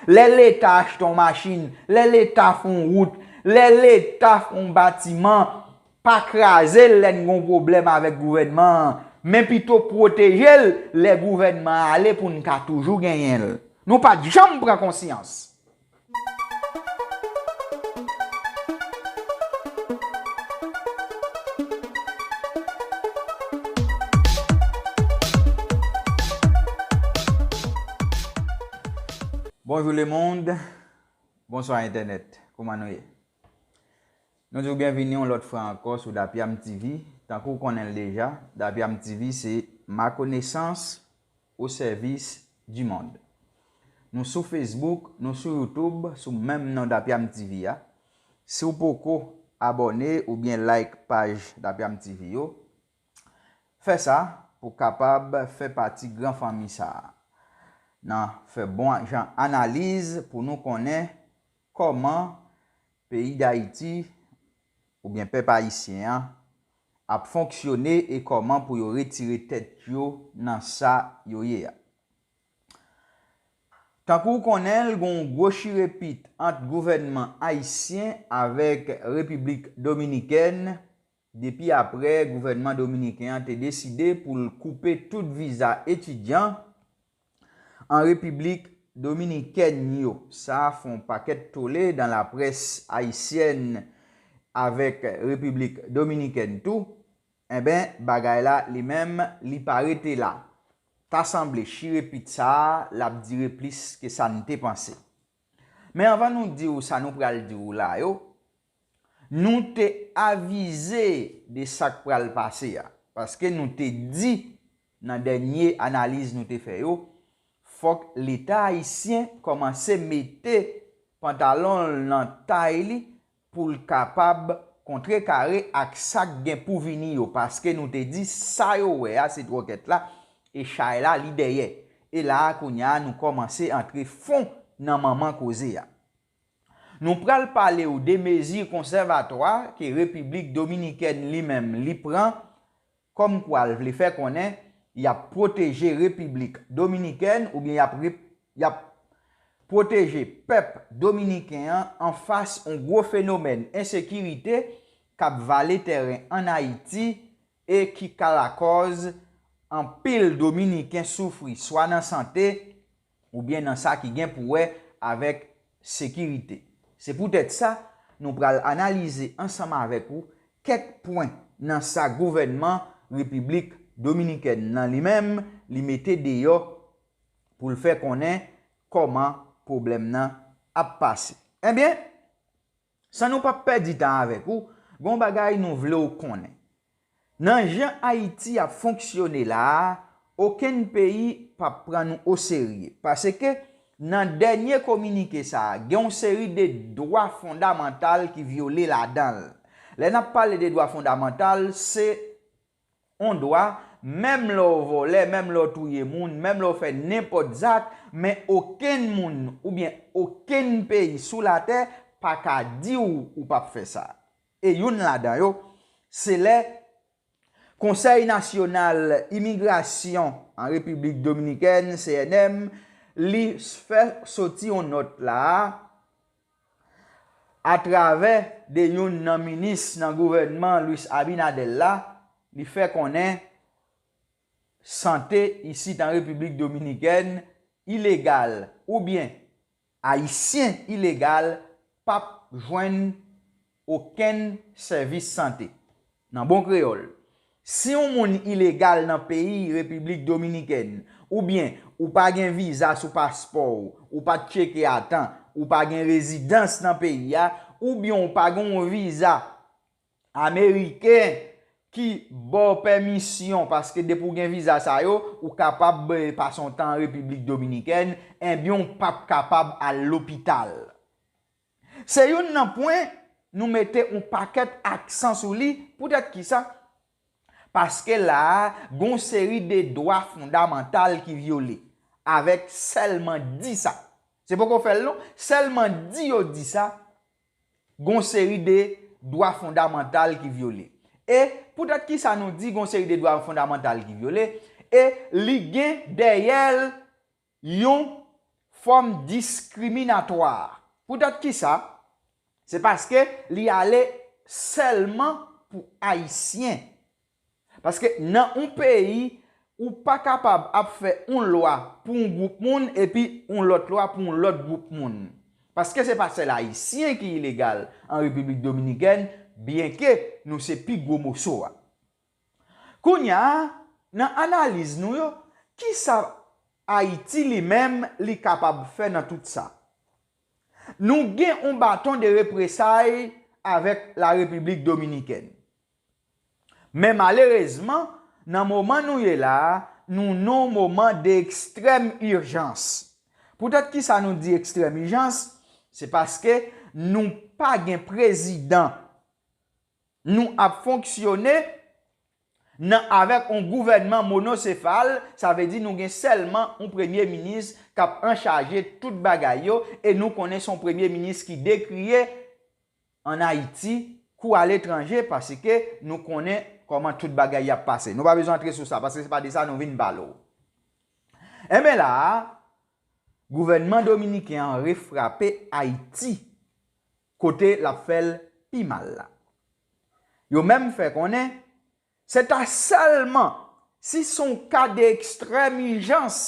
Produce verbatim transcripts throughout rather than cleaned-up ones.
Lè Leta achte yon machin, lè Leta fè yon wout, lè Leta fè yon batiman, pa kraze l lè n gen yon pwoblèm avèk gouvènman an, men pito pwoteje l lè gouvènman an ale pou n ka toujou genyen l. Nou pa t janm pran konsyans. Bonjou lemonn, bonswa entènèt, kòman nou ye? Nou di w byenvini yon lòt fwa ankò sou Dapyam T V. Tankou w konnen l deja, Dapyam T V se ma connaissance au service du monde. Nou sou Facebook, nou sou YouTube, sou menm non Dapyam T V a. Si w poko abòne oubyen like paj Dapyam T V yo, fè sa pou w kapab fè pati gran fanmi sa a. Nan fè bon jan analiz pou nou konnen kòman peyi Dayiti oubyen pèp ayisyen an ap fonksyone e kòman pou yo retire tèt yo nan sa yo ye a. Tankou w konnen l, gen yon gwo chirepit ant gouvènman ayisyen avèk Repiblik Dominikèn depi aprè gouvènman dominiken an te deside pou l koupe tout viza etidyan an Repiblik Dominikèn yo. Sa fè yon pakèt tole dan laprès ayisyèn avèk Repiblik Dominikèn tou. Enben, bagay la, li menm, li pa rete la. Ta sanble chirepit sa a, l ap dire plis ke sa n te panse. Men anvan nou di w sa nou pral di w la yo, nou te avize de sa k pral pase a. Paske nou te di nan dènye analiz nou te fè yo, fòk Leta ayisyen kòmanse mete pantalon l nan tay li pou l kapab kontrekare ak sa k gen pou vini yo. Paske nou te di sa yo wè a se twòkèt la, e chay la li dèyè. E la a kounye a nou kòmanse antre fon nan manman koze a. Nou pral pale w de mezi konsèvatwa ke Repiblik Dominikèn li menm li pran, kòmkwa l vle fè konnen y ap pwoteje Repiblik Dominikèn oubyen y ap rep- y ap pwoteje pèp dominiken an anfas yon gwo fenomèn ensekirite k ap vale tèren ann Ayiti e ki ka lakòz anpil dominiken soufri swa nan sante oubyen nan sa ki gen pou wè avèk sekirite. Se poutèt sa, nou pral analize ansanm avèk ou kèk pwen nan sa gouvènman Repiblik Dominikèn nan li menm li mete deyò pou l fè konnen kòman pwoblèm nan ap pase. Ebyen, san nou p ap pèdi tan avèk ou, gen yon bagay nou vle w konnen. Nan jan Ayiti ap fonksyone la a, okenn peyi p ap pran nou oserye. Paske nan dènye kominike sa a, gen yon seri de dwa fondamantal ki vyole ladan l. Lè n ap pale de dwa fondamantal, se yon dwa, menm lè w vòlè, menm lè w touye moun, menm lè w fè nenpòt zak, men okenn moun oubyen okenn peyi sou latè pa ka di w ou p ap fè sa. E youn ladan yo, se lè Konsèy Nasyonal Imigrasyon an Repiblik Dominikèn, C N M, li fè soti yon nòt la a, atravè de youn nan minis nan gouvènman Luis Abinader la, li fè konnen sante isit an Repiblik Dominikèn ilegal oubyen Ayisyen ilegal p ap jwenn okenn sèvis sante. Nan bon kreyòl, si yon moun ilegal nan peyi Repiblik Dominikèn, oubyen ou pa gen viza sou paspò w, ou pa t tcheke a tan, ou pa gen rezidans nan peyi a, oubyen ou pa gen yon viza ameriken ki ba w pèmisyon, paske depi w gen viza sa yo, ou kapab, eh, pase yon tan an Repiblik Dominikèn, ebyen w p ap kapab al lopital. Se youn nan pwen nou mete yon pakèt aksan sou li. Poutèt kisa? Paske la a, gen yon seri de dwa fondamantal ki vyole. Avèk sèlman di sa. Se poko fè l non. Sèlman di yo di sa, gen yon seri de dwa fondamantal ki vyole. E poutèt kisa nou di gen yon seri de dwa fondamantal ki vyole? E li gen dèyè l yon fòm diskriminatwa. Poutèt kisa? Se paske li ale sèlman pou Ayisyen. Paske nan yon peyi, ou pa kapab ap fè yon lwa pou yon gwoup moun epi yon lòt lwa pou yon lòt gwoup moun. Paske se pa sèl Ayisyen ki ilegal an Repiblik Dominikèn, byenke nou se pi gwo moso a. Kounye a, nan analiz nou yo, kisa Ayiti li menm li kapab fè nan tout sa? Nou gen yon baton de represay avèk la Repiblik Dominikèn. Men malerezman, nan moman nou ye la a, nou nan yon moman de ekstrèm ijans. Poutèt kisa nou di ekstrèm ijans? Se paske nou pa gen prezidan. Nou ap fonksyone nan avèk yon gouvènman monosefal, sa vle di nou gen sèlman yon premye minis k ap anchaje tout bagay yo, e nou konnen se yon premye minis ki dekriye ann Ayiti kou aletranje, paske nou konnen kòman tout bagay y ap pase. Nou pa bezwen antre sou sa, paske se pa de sa nou vin pale w. Enben la a, gouvènman dominiken an refrape Ayiti, kote l ap fè l pi mal la. Yo menm fè konnen, se ta sèlman si se yon ka de ekstrèm ijans,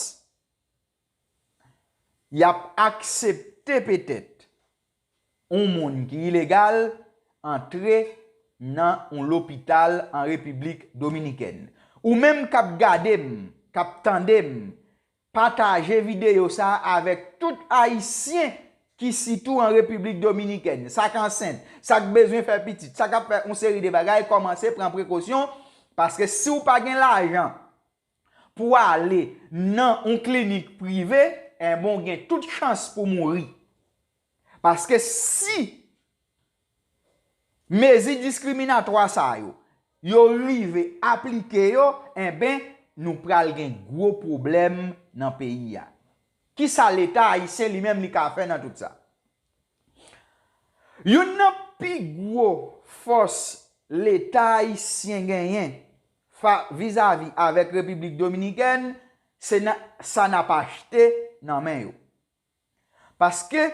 y ap aksepte petèt yon moun ki ilegal antre nan yon lopital an Repiblik Dominikèn. Ou menm k ap gade m, k ap tande m, pataje videyo sa a avèk tout Ayisyen ki sitou an Repiblik Dominikèn, sa k ansent, sa k bezwen fè pitit, sa k ap fè yon seri de bagay, kòmanse pran prekosyon, paske si w pa gen lajan pou w ale nan yon klinik prive, enben w gen tout chans pou mouri. Paske si mezi diskriminatwa sa yo, yo rive aplike yo, enben, nou pral gen gwo pwoblèm nan peyi a. Kisa Leta ayisyen li menm li ka fè nan tout sa? Youn nan pi gwo fòs Leta ayisyen genyen fa, vizavi avèk Repiblik Dominikèn, se nan sa n ap achte nan men yo. Paske,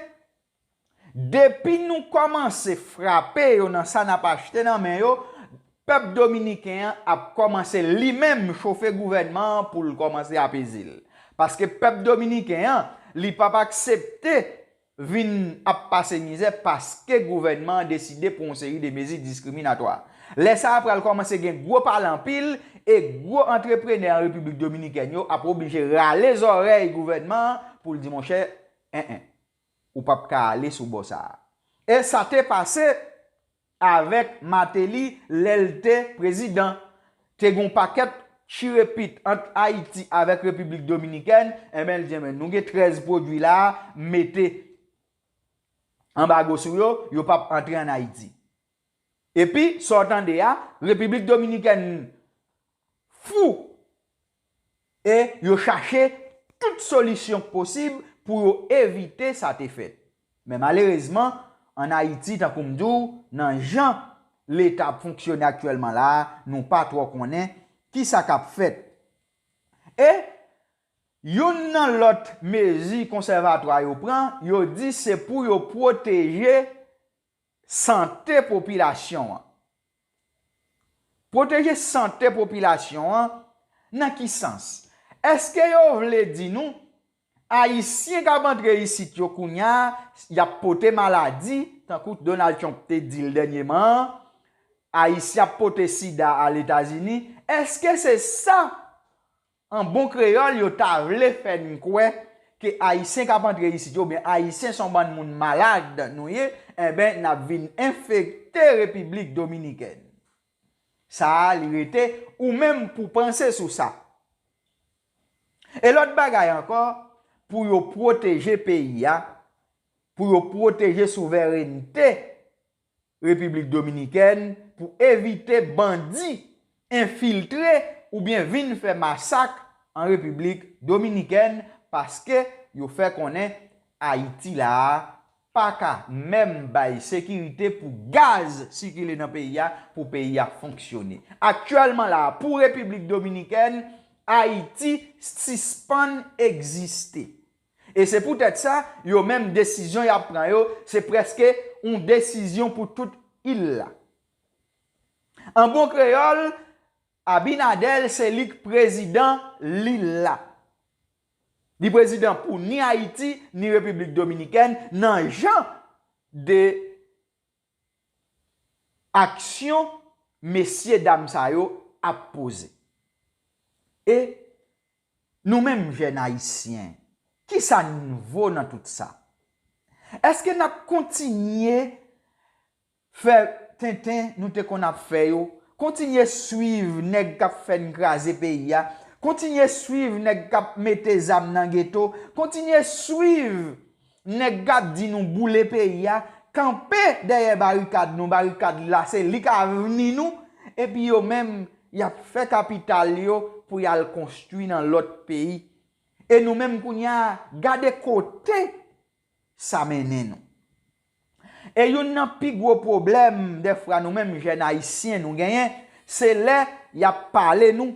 depi nou kòmanse frape yo nan sa n ap achte nan men yo, pèp dominiken an ap kòmanse li menm chofe gouvènman an pou l kòmanse apeze l. Paske pèp dominiken an, li p ap aksepte vin ap pase mizè paske gouvènman an deside pran yon seri de mezi diskriminatwa. Lè sa a pral kòmanse gen gwo pale anpil e gwo antreprenè an Repiblik Dominikèn yo ap oblije rale zòrèy gouvènman an pou l di, monchè, en en, ou p ap ka ale sou bò sa a. E sa te pase avèk Martelly lè l te prezidan. Te gen yon pakèt chirepit ant Ayiti avèk Repiblik Dominikèn, enben, l di, enben, nou gen trèz pwodui la a, mete anbago sou yo, yo p ap antre ann Ayiti. Epi, sa w tande a, Repiblik Dominikèn fou e yo chache tout solisyon k posib pou yo evite sa te fèt. Men malerezman, ann Ayiti, tankou m di w, nan jan Leta ap fonksyone aktyèlman la a, nou pa twò konnen kisa k ap fèt. E youn nan lòt mezi konsèvatwa yo pran, yo di se pou yo pwoteje sante popilasyon an. Pwoteje sante popilasyon an nan ki sans? Èske yo vle di nou, Ayisyen k ap antre isit yo kounye a, y ap pote maladi, tankou Donald Trump te di l dènyeman an, Ayisyen ap pote sida Aletazini? Èske se sa an bon kreyòl, yo ta vle fè n kwè ke Ayisyen k ap antre isit yo, oubyen Ayisyen se yon bann moun malad nou ye, enben, n ap vin enfekte Repiblik Dominikèn. Sa a, li rete ou menm pou panse sou sa. E lòt bagay ankò, pou yo pwoteje peyi a, pou yo pwoteje souverènte Repiblik Dominikèn pou evite bandi enfiltre oubyen vin fè masak an Repiblik Dominikèn, paske yo fè konnen Ayiti la a pa ka menm bay sekirite pou gaz sikile nan peyi a, pou peyi a fonksyone. Aktyèlman la a, pou Repiblik Dominikèn, Ayiti sispann egziste. E se poutèt sa, yo menm desizyon y ap pran yo, se prèske yon desizyon pou tout il la. An bon kreyòl, Abinader se li k prezidan lil la. Li prezidan pou ni Ayiti, ni Repiblik Dominikèn nan jan de aksyon mesye dam sa yo ap poze. E nou menm jèn ayisyen, kisa n vo nan tout sa? Èske n ap kontinye fè tenten nou te konn ap fè yo? Kontinye swiv nèg k ap fè n kraze peyi a? Kontinye swiv nèg k ap mete zam nan geto? Kontinye swiv nèg k ap di nou boule peyi a, kanpe dèyè barikad nou, barikad la se li k avni nou, epi yo menm y ap fè kapital yo pou y al konstwi nan lòt peyi. E nou menm kounye a, gade kote sa mennen nou. E youn nan pi gwo pwoblèm dèfwa nou menm jèn ayisyen nou genyen, se lè y ap pale nou,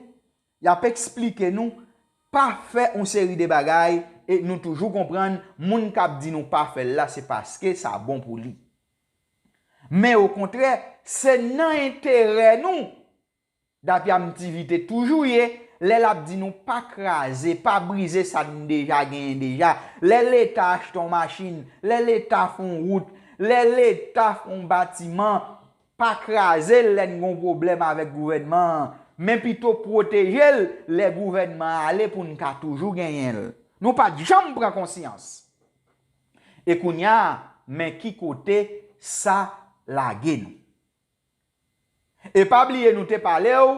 y ap eksplike nou pa fè yon seri de bagay, e nou toujou konprann moun k ap di nou pa fè l la se paske sa bon pou li. Men okontrè, se nan enterè nou Dapyamtivi te toujou ye, lè l ap di nou pa kraze, pa brize sa n deja genyen deja. Lè Leta achte yon machin, lè Leta fè yon wout, lè Leta fè yon batiman, pa kraze l lè n gen yon pwoblèm avèk gouvènman an, men pito pwoteje l lè gouvènman an ale pou n ka toujou genyen l. Nou pa t janm pran konsyans. E kounye a, men ki kote sa lage nou. E pa bliye nou te pale w,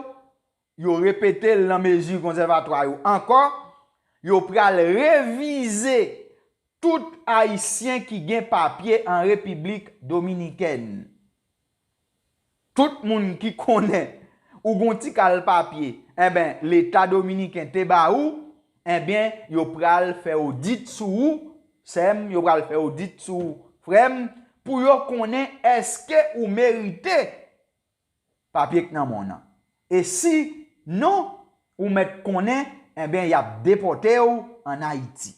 yo repete l nan mezi konsèvatwa yo ankò, yo pral revize tout Ayisyen ki gen papye an Repiblik Dominikèn. Tout moun ki konnen ou gon ti kal papye, enben, Leta dominiken te ba ou, enben, yo pral fè odit sou ou, sè m, yo pral fè odit sou ou, frè m, pou yo konnen èske ou merite papye k nan men w nan. E si non, ou mèt konnen, enben, y ap depòte w ann Ayiti.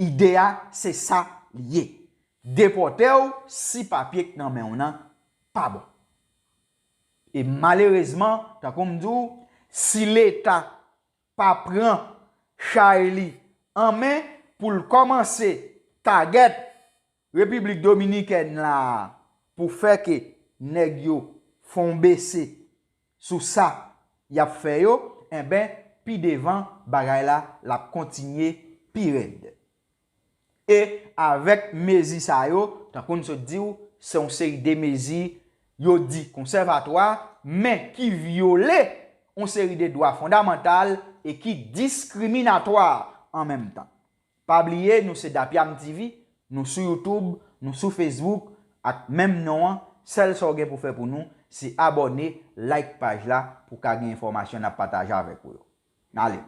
Ide a, se sa li ye. Depòte w si papye k nan men w nan pa bon. E malerezman, tankou m di w, si Leta pa pran chay li an men pou l kòmanse tagèt Repiblik Dominikèn la pou fè ke nèg yo fè yon bese sou sa y ap fè yo, enben, pi devan, bagay la, l ap kontinye pi rèd. E avèk mezi sa yo, tankou n sot di w, se yon seri de mezi yo di konsèvatwa, men ki vyole yon seri de dwa fondamantal e ki diskriminatwa an menm tan. Pa bliye, nou se Dapyam T V, nou sou YouTube, nou sou Facebook, ak menm non an, sèl sa w gen pou fè pou nou, se abòne, like paj la pou w ka gen enfòmasyon n ap pataje avèk ou yo. Ale.